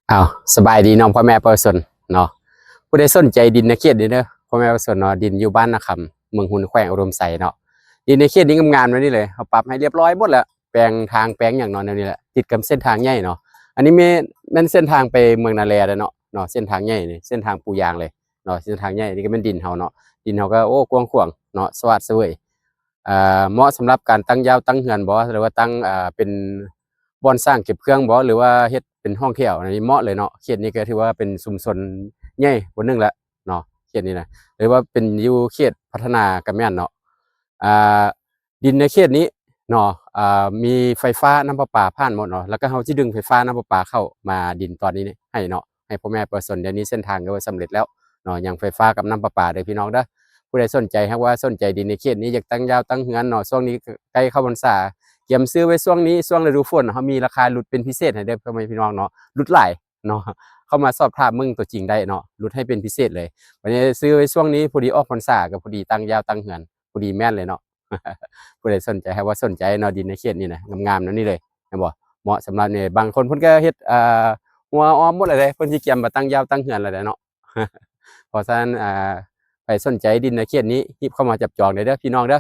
ອ້າວ ສະບາຍດີເນາະ ພໍ່ແມ່ປະຊາຊົນເນາະ ຜູ້ໃດສົນໃຈດິນໃນເຂດນີ້ເດີ ພໍ່ແມ່ປະຊາຊົນເນາະ ດິນຢູ່ບ້ານນາຄຳ ເມືອງຮຸນ ແຂວງອຸດົມໄຊເນາະ ດິນໃນເຂດນີ້ງາມໆແນວນີ້ເລີຍ ເຮົາປັບໃຫ້ລຽບຮ້ອຍໝົດແລ້ວ ແປງທາງແປງຫຍັງເນາະ ແນວນີ້ແຫຼະ ຕິດກັບເສັ້ນທາງໃຫຍ່ເນາະ ອັນນີ້ແມ່ນ ແມ່ນເສັ້ນທາງໄປເມືອງນາແລເດີເນາະ ເນາະ ເສັ້ນທາງໃຫຍ່ນີ້ ເສັ້ນທາງປູຢາງເລີຍເນາະ ເສັ້ນທາງໃຫຍ່ ນີ້ກໍແມ່ນດິນເຮົາເນາະ ດິນເຮົາກໍ ໂອ້ ກວ້າງຂວາງເນາະ ສະຫວາດສະເຫວີຍ ອ່າ ເໝາະສຳລັບການຕັ້ງຢາວຕັ້ງເຮືອນບໍ ຫຼືວ່າຕັ້ງ ອ່າ ເປັນບ່ອນສ້າງເກັບເຄື່ອງບໍ ຫຼືວ່າເຮັດເປັນຫ້ອງແຖວ ອັນນີ້ເໝາະເລີຍເນາະ ເຂດນີ້ກໍຖືວ່າເປັນຊຸມຊົນໃຫຍ່ບ່ອນໜຶ່ງແລ້ວເນາະ ເຂດນີ້ນະ ຫຼືວ່າເປັນຢູ່ເຂດພັດທະນາກໍແມ່ນເນາະ ອ່າ ດິນໃນເຂດນີ້ເນາະ ອ່າ ມີໄຟຟ້າ ນ້ຳປະປາຜ່ານໝົດເນາະ ແລ້ວກໍເຮົາຊິດຶງໄຟຟ້າ ນ້ຳປະປາເຂົ້າມາດິນຕອນນີ້ໃຫ້ເນາະ ໃຫ້ພໍ່ແມ່ປະຊາຊົນ ດຽວນີ້ເສັ້ນທາງກໍສຳເລັດແລ້ວເນາະ ຍັງໄຟຟ້າກັບນ້ຳປະປາເດີພີ່ນ້ອງເດີ ຜູ້ໃດສົນໃຈ ຫາກວ່າສົນໃຈດິນໃນເຂດນີ້ ຢາກຕັ້ງຢາວຕັ້ງເຮືອນເນາະ ຊ່ວງນີ້ໃກ້ເຂົ້າພັນສາ ກຽມຊື້ໄວ້ຊ່ວງນີ້ ຊ່ວງລະດູຝົນ ເຮົາມີລາຄາຫຼຸດເປັນພິເສດໃຫ້ເດີພໍ່ແມ່ພີ່ນ້ອງເນາະ ຫຼຸດຫຼາຍເນາະ ເຂົ້າມາສອບຖາມເບິ່ງຕົວຈິງໄດ້ເນາະ ຫຼຸດໃຫ້ເປັນພິເສດເລີຍ ບັດນີ້ຊື້ໄວ້ຊ່ວງນີ້ ພໍດີອອກພັນສາ ກໍພໍດີຕັ້ງຢາວຕັ້ງເຮືອນ ພໍດີແມ່ນເລີຍເນາະ ຜູ້ໃດສົນໃຈ ຫາກວ່າສົນໃຈເນາະ ດິນໃນເຂດນີ້ນະ ງາມໆແນວນີ້ເລີຍ ເຫັນບໍ່ ເໝາະສຳລັບນີ້ ບາງຄົນເພິ່ນກໍເຮັດ ອ່າ ຮົ້ວອ້ອມໝົດແລ້ວເດ້ ເພິ່ນຊິກຽມມາຕັ້ງຢາວຕັ້ງເຮືອນແລ້ວເດ້ເນາະ ເພາະສະນັ້ນ ອ່າ ໃຜສົນໃຈດິນໃນເຂດນີ້ ຮີບເຂົ້າມາຈັບຈອງເດີພີ່ນ້ອງເດີ